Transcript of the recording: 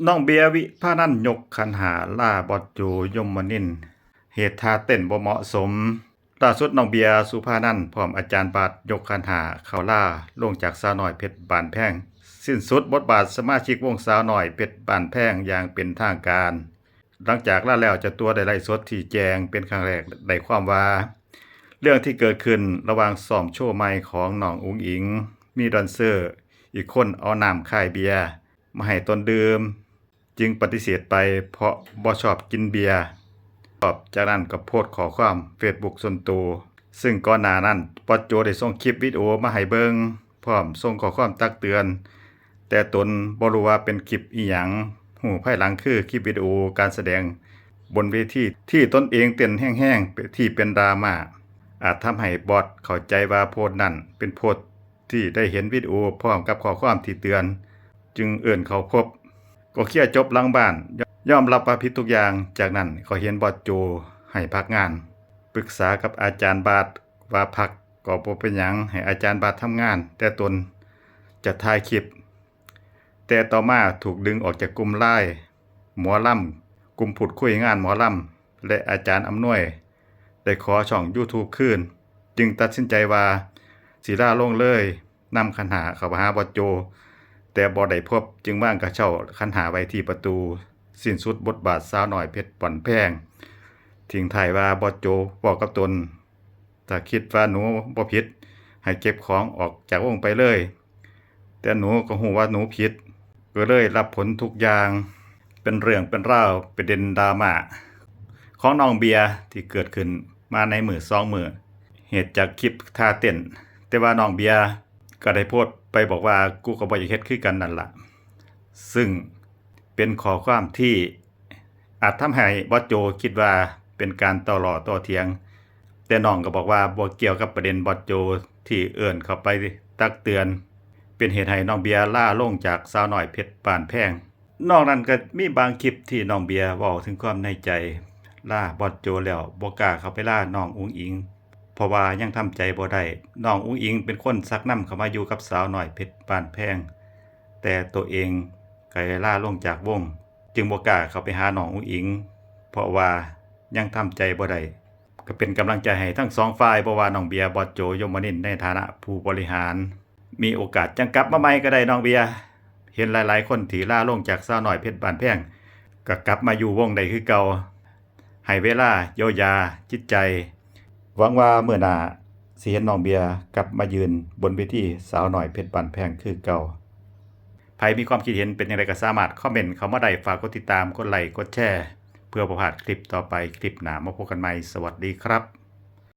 ນ້ອງເບຍ ວິພານັນ ຍົກຂັນຫ້າລາບອດໂຈ ຍົມມະນິນ ເຫດທ່າເຕັ້ນບໍ່ເໝາະສົມ. ລ່າສຸດ ນ້ອງເບຍ ສຸພານັນ ພ້ອມອາຈານບາດ ຍົກຂັນຫ້າເຂົ້າລາລົງຈາກສາວນ້ອຍເພັດບ້ານແພງ, ສິ້ນສຸດບົດບາດສະມາຊິກວົງສາວນ້ອຍເພັດບ້ານແພງຢ່າງເປັນທາງການ. ຫຼັງຈາກລາແລ້ວ ເຈົ້າຕົວໄດ້ໄລຟ໌ສົດຊີ້ແຈງເປັນຄັ້ງແລກ ໄດ້ຄວາມວ່າ ເລື່ອງທີ່ເກີດຂຶ້ນລະຫວ່າງຊ້ອມໂຊໃໝ່ຂອງນ້ອງອຸ້ງອິງ ມີແດນເຊີອີກຄົນເອົານ້ຳຄາຍເບຍມາໃຫ້ຕົນດື່ມ ຈຶ່ງປະຕິເສດໄປເພາະບໍ່ຊອບກິນເບຍ. ຈາກນັ້ນກໍໂພສຂໍ້ຄວາມເຟສບຸກສ່ວນໂຕ, ຊຶ່ງກ່ອນໜ້ານັ້ນ ບອດໂຈໄດ້ສົ່ງຄລິບວິດີໂອມາໃຫ້ເບິ່ງ ພ້ອມສົ່ງຂໍ້ຄວາມຕັກເຕືອນ, ແຕ່ຕົນບໍ່ຮູ້ວ່າເປັນຄລິບອີ່ຫຍັງ, ຮູ້ພາຍຫຼັງຄືຄລິບວິດີໂອການສະແດງບົນເວທີທີ່ຕົນເອງເຕັ້ນແຮງໆ ທີ່ເປັນດຣາມາ, ອາດທຳໃຫ້ບອດເຂົ້າໃຈວ່າໂພສນັ້ນເປັນໂພສທີ່ໄດ້ເຫັນວິດີໂອພ້ອມກັບຂໍ້ຄວາມທີ່ເຕືອນ, ຈຶ່ງເອີ້ນເຂົ້າພົບ. ກໍເຄຍຈົບຫຼັງບ້ານ, ຍອມຮັບວ່າຜິດທຸກຢ່າງ. ຈາກນັ້ນກໍເຫັນບອດໂຈໃຫ້ພັກງານ, ປຶກສາກັບອາຈານບາດວ່າພັກ ກໍບໍ່ເປັນຫຍັງ, ໃຫ້ອາຈານບາດທຳງານ, ແຕ່ຕົນຈະຖ່າຍຄລິບ. ແຕ່ຕໍ່ມາຖືກດຶງອອກຈາກກຸ່ມລາຍໝໍລຳ, ກຸ່ມພູດຄຸຍງານໝໍລຳ ແລະ ອາຈານອຳນວຍໄດ້ຂໍຊ່ອງຢູທູບຄືນ, ຈຶ່ງຕັດສິນໃຈວ່າຊິລາລົງເລີຍ, ນຳຂັນຫ້າເຂົ້າໄປຫາບອດໂຈ, ແຕ່ບໍ່ໄດ້ພົບ, ຈຶ່ງວາງກະເຊົ້າຂັນຫ້າໄວ້ທີ່ປະຕູ, ສິ້ນສຸດບົດບາດສາວນ້ອຍເພັດບ້ານແພງ. ຖິ້ມທ້າຍວ່າ ບອດໂຈເວົ້າກັບຕົນ, ຖ້າຄິດວ່າໜູບໍ່ຜິດ ໃຫ້ເກັບຂອງອອກຈາກວົງໄປເລີຍ, ແຕ່ໜູກໍຮູ້ວ່າໜູຜິດ, ກໍເລີຍຮັບຜົນທຸກຢ່າງ. ເປັນເລື່ອງເປັນລາວ ປະເດັນດຣາມາຂອງນ້ອງເບຍທີ່ເກີດຂຶ້ນມາໃນມື້ສອງມື້, ເຫດຈາກຄລິບທ່າເຕັ້ນ, ແຕ່ວ່ານ້ອງເບຍກໍໄດ້ໂພສໄປບອກວ່າ ກູກໍບໍ່ຢາກເຮັດຄືກັນນັ້ນລະ, ຊຶ່ງ ເປັນຂໍ້ຄວາມທີ່ອາດທຳໃຫ້ບອດໂຈຄິດວ່າເປັນການຕໍ່ລໍ້ຕໍ່ຖຽງ, ແຕ່ນ້ອງກໍບອກວ່າບໍ່ກ່ຽວກັບປະເດັນບອດໂຈທີ່ເອີ້ນເຂົ້າໄປຕັກເຕືອນ, ເປັນເຫດໃຫ້ນ້ອງເບຍລາລົງຈາກສາວນ້ອຍເພັດບ້ານແພງ. ນອກນັ້ນກໍມີບາງຄລິບທີ່ນ້ອງເບຍເວົ້າເຖິງຄວາມໃນໃຈ, ລາບອດໂຈແລ້ວບໍ່ກ້າເຂົ້າໄປລານ້ອງອຸ້ງອິງ, ເພາະວ່າຍັງທຳໃຈບໍ່ໄດ້. ນ້ອງອຸ້ງອິງເປັນຄົນຊັກນຳເຂົ້າມາຢູ່ກັບສາວນ້ອຍເພັດບ້ານແພງ, ແຕ່ໂຕເອງ ກໍໄດ້ລາລົງຈາກວົງ, ຈຶ່ງບໍ່ກ້າເຂົ້າໄປຫານ້ອງອຸ້ງອິງ, ເພາະວ່າຍັງທຳໃຈບໍ່ໄດ້. ກໍເປັນກຳລັງໃຈໃຫ້ທັງສອງຝ່າຍ, ບໍ່ວ່ານ້ອງເບຍ, ບອດໂຈ ຍົມມະນິນ ໃນຖານະຜູ້ບໍລິຫານ, ມີໂອກາດຈັ່ງກັບມາໃໝ່ກໍໄດ້ນ້ອງເບຍ. ເຫັນຫຼາຍໆຄົນທີ່ລາລົງຈາກສາວນ້ອຍເພັດບ້ານແພງ ກໍກັບມາຢູ່ວົງໄດ້ຄືເກົ່າ. ໃຫ້ເວລາຢຽວຢາຈິດໃຈ. ຫວັງວ່າມື້ໜ້າຊິເຫັນນ້ອງເບຍກັບມາຢືນບົນເວທີສາວນ້ອຍເພັດບ້ານແພງຄືເກົ່າ. ໃຜມີຄວາມຄິດເຫັນເປັນຈັ່ງໃດກໍສາມາດຄອມເມັນເຂົ້າມາໄດ້. ຝາກກົດຕິດຕາມ, ກົດໄລ, ກົດແຊ ເພື່ອບໍ່ພາດຄລິບຕໍ່ໄປ. ຄລິບໜ້າມາພົບກັນໃໝ່. ສະຫວັດດີຄັບ.